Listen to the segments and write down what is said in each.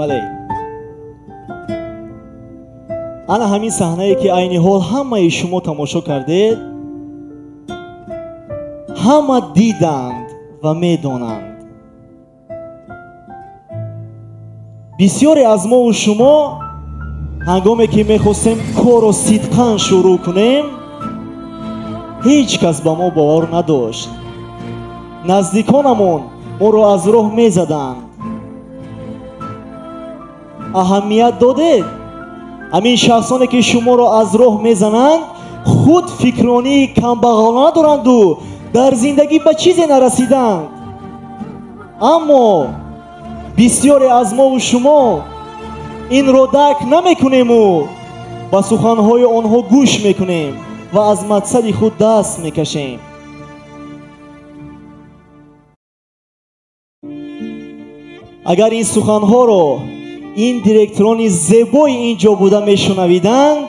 Бале, ана ҳамин саҳнае ки айни ҳол ҳамаи шумо тамошо кардед, ҳама диданд ва медонанд. Бисёре аз мову шумо ҳангоме ки мехостем корро сидқан шурӯъ кунем, ҳеҷ кас ба мо бовар надошт. Наздиконамон моро аз роҳ мезаданд. Аҳамият додед? Ҳамин шахсоне ки шуморо аз роҳ мезананд, худ фикронии камбағалона доранду дар зиндагӣ ба чизе нарасиданд. Аммо бисёре аз мову шумо инро дарк намекунему ба суханҳои онҳо гӯш мекунем ва аз мақсади худ даст мекашем. Агар ин суханҳоро ин директорони зебои ин ҷо буда мешунавиданд,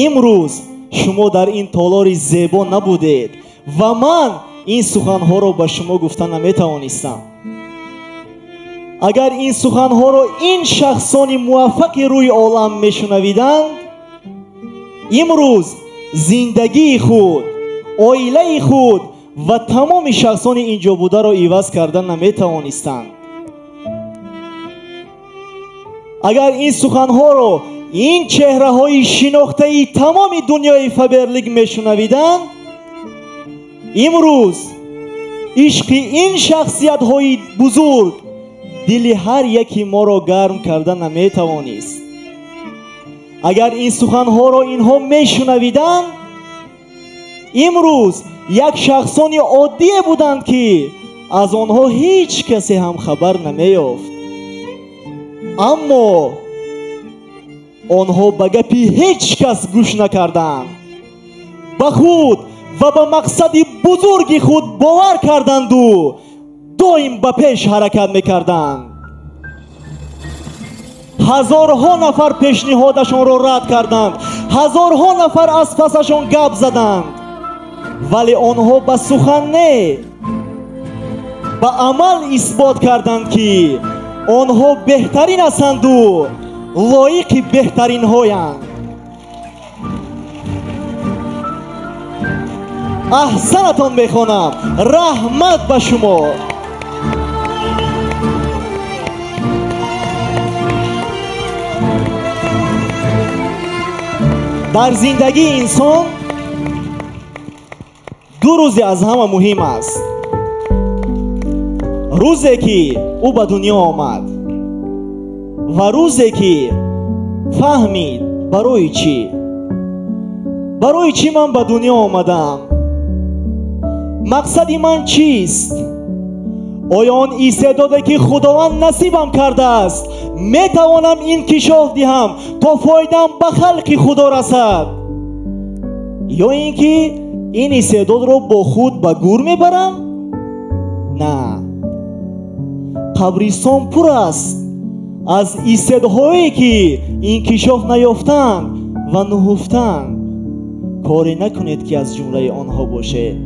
имрӯз шумо дар ин толори зебо набудед ва ман ин суханҳоро ба шумо гуфта наметавонистам. Агар ин суханҳоро ин шахсони муваффақи рӯи олам мешунавиданд, имрӯз зиндагии худ, оилаи худ ва тамоми шахсони ин ҷо бударо иваз карда наметавонистанд. Агар ин суханҳоро ин чеҳраҳои шинохтаи тамоми дунёи Фаберлик мешунавиданд, имрӯз ишқи ин шахсиятҳои бузург дили ҳар яки моро гарм карда наметавонист. Агар ин суханҳоро инҳо мешунавиданд, имрӯз як шахсони оддие буданд, ки аз онҳо ҳеҷ касе ҳам хабар намеёфт. Аммо онҳо ба гапи ҳеҷ кас гӯш накарданд, ба худ ва ба мақсади бузурги худ бовар карданду доим ба пеш ҳаракат мекарданд. Ҳазорҳо нафар пешниҳодашонро рад карданд, ҳазорҳо нафар аз пасашон гап заданд, вале онҳо ба сухан не, ба амал исбот карданд, ки онҳо беҳтарин ҳастанду лоиқи беҳтаринҳоянд. Аҳсанатон мехонам, раҳмат ба шумо. Дар зиндагии инсон ду рӯзе аз ҳама муҳим аст. Рӯзе ки ӯ ба дунё омад ва рӯзе ки фаҳмид барои чӣ. Барои чӣ ман ба дунё омадам? Мақсади ман чист? Оё он истеъдоде ки Худованд насибам кардааст, метавонам инкишоф диҳам то фоидаам ба халқи Худо расад? Ё ин ки ин истеъдодро бо худ ба гур мебарам? На. Қабристон пур аст аз истеъдодҳое ки инкишоф наёфтанд ва нуҳуфтанд. Коре накунед ки аз ҷумлаи онҳо бошед.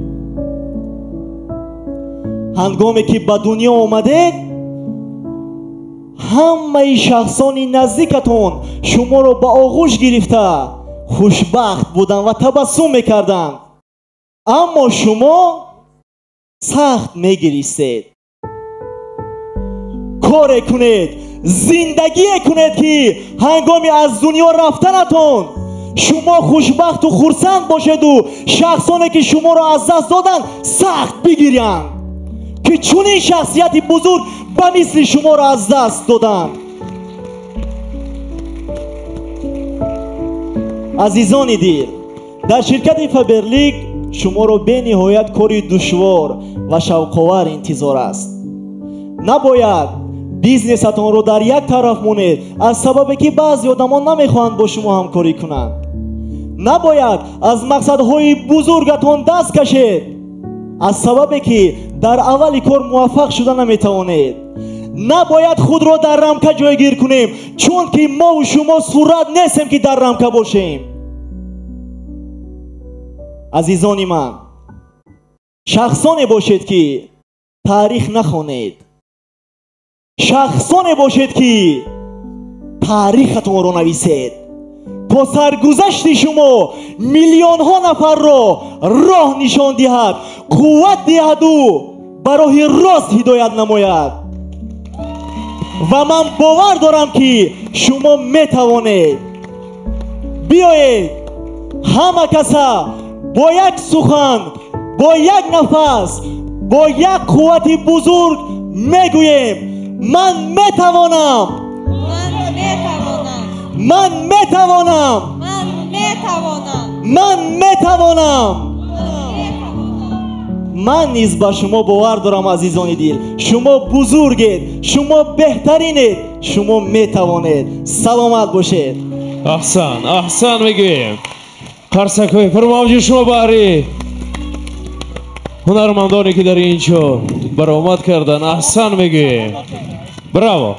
Ҳангоме ки ба дунё омадед, ҳамаи шахсони наздикатон шуморо ба оғӯш гирифта хушбахт буданд ва табассум мекарданд. Аммо шумо сахт мегиристед. Коре кунед, зиндагие кунед, ки ҳангоми аз дунё рафтанатон шумо хушбахту хурсанд бошеду шахсоне ки шуморо аз даст доданд сахт бигирянд, ки чунин шахсияти бузург ба мисли шуморо аз даст доданд. Азизони дил, дар ширкати Фаберлик шуморо бениҳоят кори душвор ва шавқовар интизор аст. Набояд бизнесатонро дар як тараф монед аз сабабе ки баъзе одамон намехоҳанд бо шумо ҳамкорӣ кунанд. Набояд аз мақсадҳои бузургатон даст кашед аз сабабе ки дар аввали кор муваффақ шуда наметавонед. Набояд худро дар рамка ҷойгир кунем, чунки мову шумо сурат нестем ки дар рамка бошем. Азизони ман, шахсоне бошед ки таърих нахонед, шахсоне бошед ки Таърихатонро нависед, то саргузашти шумо миллионҳо нафарро роҳ нишон диҳад, қувват диҳаду ба роҳи рост ҳидоят намояд. Ва ман бовар дорам, ки шумо метавонед. Биёед, ҳама каса бо як сухан, бо як нафас, бо як қуввати бузург мегӯем: ман метавонам! Ман метавонам! Ман метавонам! Ман метавонам! Ман метавонам! Ман низ ба шумо бовар дорам, азизони дил. Шумо бузургед, шумо беҳтаринед, шумо метавонед. Саломат бошед. Аҳсан, аҳсан мегӯем. Қарсакҳои пурмавҷи шумо баҳри ҳунармандоне, ки дар ин ҷо баромад карданд. Аҳсан мегӯем, браво!